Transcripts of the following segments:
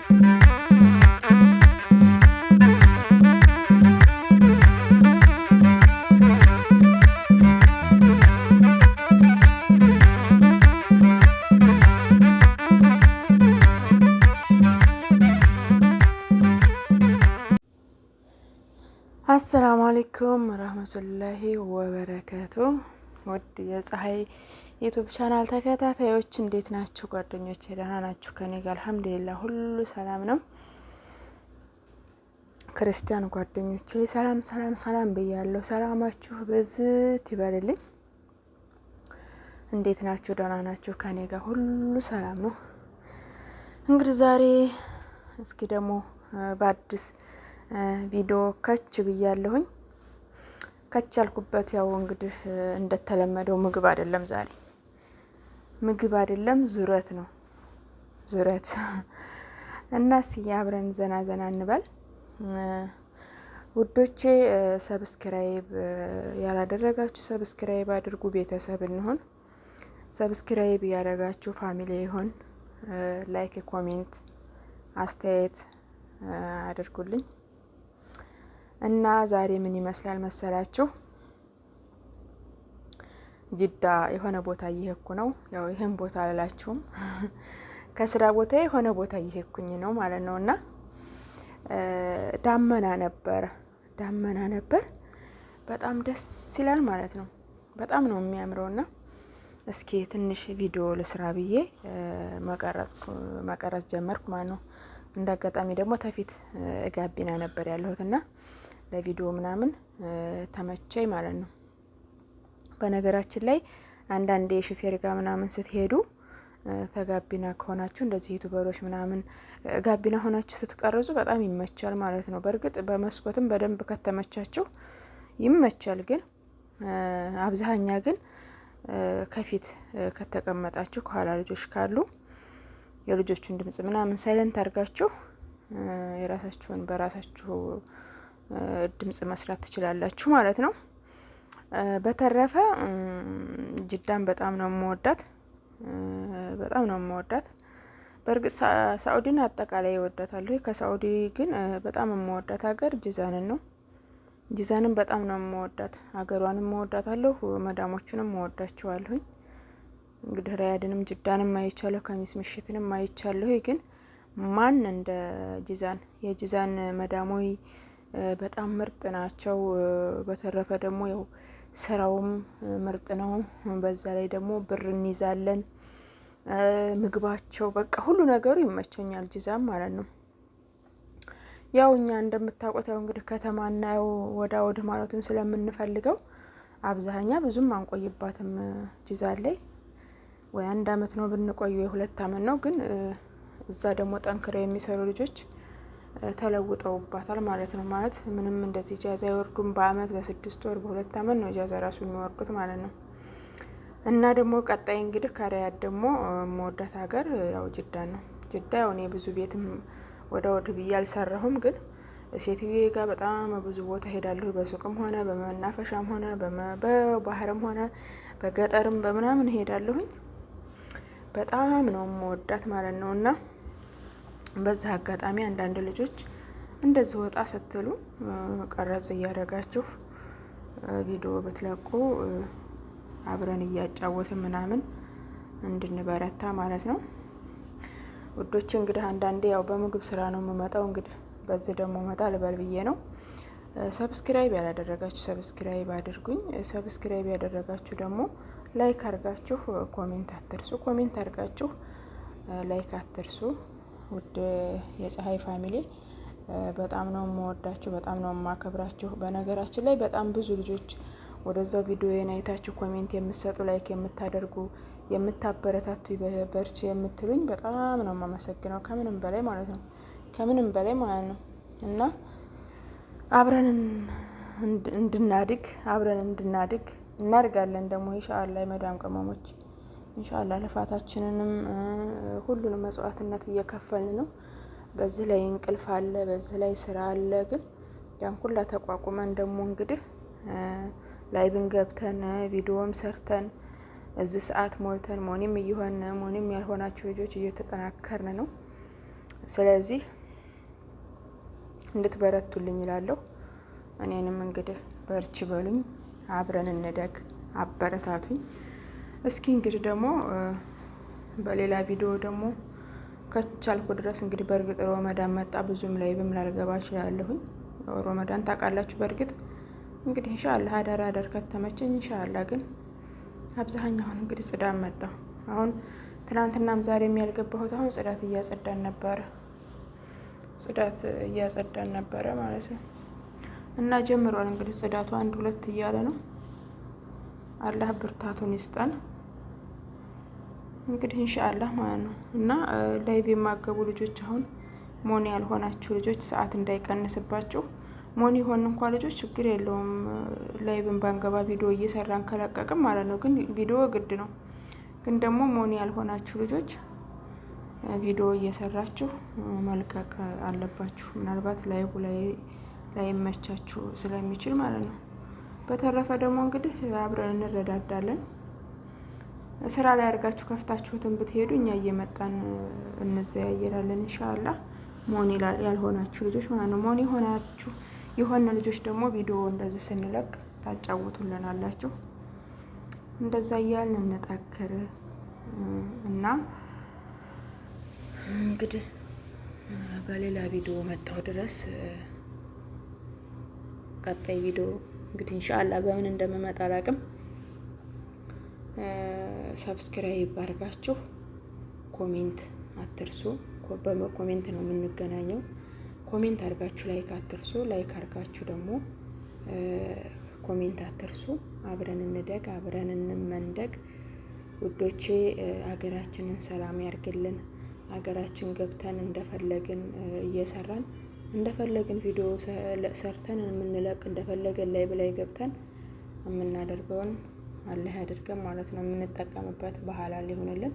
السلام عليكم ورحمة الله وبركاته። ውድ የፀሐይ YouTube channel ተከታታዮች እንዴት ናችሁ? ጓደኞች ደህና ናችሁ? ከኔ ጋር الحمد لله ሁሉ ሰላም ነው። ክርስቲያን ጓደኞቼ ሰላም ሰላም ሰላም ብያለሁ። ሰላማችሁ ብዝት ይበልልኝ። እንዴት ናችሁ? ደህና ናችሁ? ከኔ ጋር ሁሉ ሰላም ነው። እንግዲህ ዛሬ እስኪ ደግሞ በአዲስ ቪዲዮ ከች ብያለሁኝ። ከች ያልኩበት ያው እንግዲህ እንደተለመደው ምግብ አይደለም፣ ዛሬ ምግብ አይደለም፣ ዙረት ነው ዙረት እና እስኪ አብረን ዘና ዘና እንበል ውዶቼ። Subscribe ያላደረጋችሁ subscribe አድርጉ፣ ቤተሰብ እንሆን። Subscribe ያደረጋችሁ family ይሆን፣ like፣ comment፣ አስተያየት አድርጉልኝ። እና ዛሬ ምን ይመስላል መሰላችሁ? ጅዳ የሆነ ቦታ እየሄድኩ ነው። ያው ይህን ቦታ አላላችሁም፣ ከስራ ቦታ የሆነ ቦታ እየሄድኩኝ ነው ማለት ነው። እና ዳመና ነበረ፣ ዳመና ነበር። በጣም ደስ ይላል ማለት ነው። በጣም ነው የሚያምረው። እና እስኪ ትንሽ ቪዲዮ ልስራ ብዬ መቀረጽ ጀመርኩ ማለት ነው። እንደ አጋጣሚ ደግሞ ተፊት ጋቢና ነበር ያለሁት እና ለቪዲዮ ምናምን ተመቸኝ ማለት ነው። በነገራችን ላይ አንዳንዴ የሹፌር ጋር ምናምን ስትሄዱ ተጋቢና ከሆናችሁ እንደዚህ YouTuber ኦች ምናምን ጋቢና ሆናችሁ ስትቀርጹ በጣም ይመቻል ማለት ነው። በእርግጥ በመስኮትም በደንብ ከተመቻችሁ ይመቻል፣ ግን አብዛኛ ግን ከፊት ከተቀመጣችሁ ከኋላ ልጆች ካሉ የልጆቹን ድምጽ ምናምን silent አድርጋችሁ የራሳችሁን በራሳችሁ ድምጽ መስራት ትችላላችሁ ማለት ነው። በተረፈ ጅዳን በጣም ነው የምወዳት፣ በጣም ነው የምወዳት። በእርግጥ ሳኡዲን አጠቃላይ እወዳታለሁ። ከሳኡዲ ግን በጣም የምወዳት ሀገር ጂዛንን ነው። ጂዛንን በጣም ነው የምወዳት። ሀገሯንም እወዳታለሁ፣ መዳሞቹንም እወዳቸዋለሁኝ። እንግዲህ ሪያድንም ጅዳንም አይቻለሁ፣ ከሚስ ምሽትንም አይቻለሁ። ግን ማን እንደ ጂዛን፣ የጂዛን መዳሞይ በጣም ምርጥ ናቸው። በተረፈ ደግሞ ያው ስራውም ምርጥ ነው። በዛ ላይ ደግሞ ብር እንይዛለን። ምግባቸው በቃ ሁሉ ነገሩ ይመቸኛል፣ ጂዛን ማለት ነው። ያው እኛ እንደምታውቁት ያው እንግዲህ ከተማና ያው ወዳ ወዲህ ማለቱን ስለምንፈልገው አብዛኛ ብዙም አንቆይባትም ጂዛን ላይ፣ ወይ አንድ አመት ነው ብንቆይ ወይ 2 አመት ነው። ግን እዛ ደግሞ ጠንክረው የሚሰሩ ልጆች ተለውጠውባታል ማለት ነው። ማለት ምንም እንደዚህ إجازة አይወርዱም። በአመት በ6 ወር በ2 አመት ነው إجازة ራሱ የሚወርዱት ማለት ነው። እና ደግሞ ቀጣይ እንግዲህ ከሪያድ ደግሞ የምወዳት ሀገር ያው ጅዳ ነው። ጅዳ ያው እኔ ብዙ ቤትም ወደ ወደ ብዬ አልሰራሁም፣ ግን ሴትዬ ጋር በጣም ብዙ ቦታ ሄዳለሁ። በሱቅም ሆነ በመናፈሻም ሆነ በባህርም ሆነ በገጠርም በምናምን ሄዳለሁኝ። በጣም ነው የምወዳት ማለት ነው። እና በዚህ አጋጣሚ አንዳንድ ልጆች እንደዚህ ወጣ ስትሉ ቀረጽ እያደረጋችሁ ቪዲዮ ብትለቁ አብረን እያጫወትን ምናምን እንድንበረታ ማለት ነው። ውዶች እንግዲህ አንዳንዴ ያው በምግብ ስራ ነው የምመጣው። እንግዲህ በዚህ ደግሞ መጣ ልበል ብዬ ነው። Subscribe ያላደረጋችሁ subscribe አድርጉኝ። Subscribe ያደረጋችሁ ደግሞ like አድርጋችሁ comment አትርሱ። Comment አድርጋችሁ like አትርሱ። ውድ የፀሐይ family በጣም ነው የምወዳችሁ፣ በጣም ነው የማከብራችሁ። በነገራችን ላይ በጣም ብዙ ልጆች ወደዛው ቪዲዮ አይታችሁ comment የምትሰጡ፣ like የምታደርጉ፣ የምታበረታቱ፣ በርቺ የምትሉኝ በጣም ነው የማመሰግነው። ከምንም በላይ ማለት ነው፣ ከምንም በላይ ማለት ነው። እና አብረን እንድናድግ፣ አብረን እንድናድግ፣ እናድጋለን ደግሞ إن شاء الله። የመዳም ቅመሞች إن شاء الله ልፋታችንንም ሁሉንም መስዋዕትነት እየከፈልን ነው። በዚህ ላይ እንቅልፍ አለ፣ በዚህ ላይ ስራ አለ። ግን ያን ሁላ ተቋቁመን ደግሞ እንግዲህ live ን ገብተን ቪዲዮም ሰርተን እዚህ ሰዓት ሞልተን ሞኒም እየሆን ሞኒም ያልሆናችሁ ልጆች እየተጠናከርን ነው። ስለዚህ እንድትበረቱልኝ እላለሁ። እኔንም እንግዲህ በርቺ በሉኝ፣ አብረን እንደግ፣ አበረታቱኝ። እስኪ እንግዲህ ደግሞ በሌላ ቪዲዮ ደግሞ ከቻልኩ ድረስ እንግዲህ በእርግጥ ሮመዳን መጣ፣ ብዙም live ም ላልገባ እችላለሁኝ። ሮመዳን ታውቃላችሁ። በእርግጥ እንግዲህ ኢንሻአላህ አዳር አዳር ከተመቸኝ ኢንሻአላህ። ግን አብዛኛውን እንግዲህ ጽዳት መጣ። አሁን ትናንትናም ዛሬም ያልገባሁት አሁን ጽዳት እያጸዳን ነበረ፣ ጽዳት እያጸዳን ነበረ ማለት ነው። እና ጀምሯል እንግዲህ ጽዳቱ አንድ ሁለት እያለ ነው። አላህ ብርታቱን ይስጠን እንግዲህ ኢንሻአላህ ማለት ነው። እና live የማገቡ ልጆች አሁን money ያልሆናችሁ ልጆች ሰዓት እንዳይቀንስባችሁ። Money ሆን እንኳ ልጆች ችግር የለውም፣ live ን ባንገባ ቪዲዮ እየሰራን ከለቀቅም ማለት ነው። ግን ቪዲዮ ግድ ነው። ግን ደግሞ money ያልሆናችሁ ልጆች ቪዲዮ እየሰራችሁ መልቀቅ አለባችሁ። ምናልባት live ላይ ላይመቻችሁ ስለሚችል ማለት ነው። በተረፈ ደግሞ እንግዲህ አብረን እንረዳዳለን። ስራ ላይ አድርጋችሁ ከፍታችሁትን ብትሄዱ እኛ እየመጣን እንዘያየራለን ኢንሻአላህ። Money ያልሆናችሁ ልጆች ማለት ነው። Money ሆናችሁ የሆነ ልጆች ደግሞ ቪዲዮ እንደዚህ ስንለቅ ታጫውቱልናላችሁ። እንደዛ እያልን እንጠክር እና እንግዲህ በሌላ ቪዲዮ መጣሁ ድረስ ቀጣይ ቪዲዮ እንግዲህ ኢንሻአላህ በምን እንደምመጣ አላቅም። Subscribe አድርጋችሁ comment አትርሱ። በ comment ነው የምንገናኘው። Comment አድርጋችሁ like አትርሱ። Like አድርጋችሁ ደግሞ comment አትርሱ። አብረን እንደግ፣ አብረን እንመንደግ ውዶቼ። አገራችንን ሰላም ያርግልን። አገራችን ገብተን እንደፈለግን እየሰራን፣ እንደፈለግን ቪዲዮ ሰርተን የምንለቅ፣ እንደፈለገን ላይ በላይ ገብተን የምናደርገውን አላህ ያድርገን ማለት ነው። የምንጠቀምበት በሐላል ይሁንልን።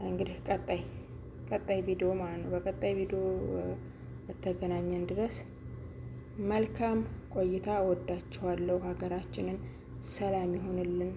እንግዲህ ቀጣይ ቀጣይ ቪዲዮ ማለት ነው። በቀጣይ ቪዲዮ በተገናኘን ድረስ መልካም ቆይታ። እወዳችኋለሁ። ሀገራችንን ሰላም ይሁንልን።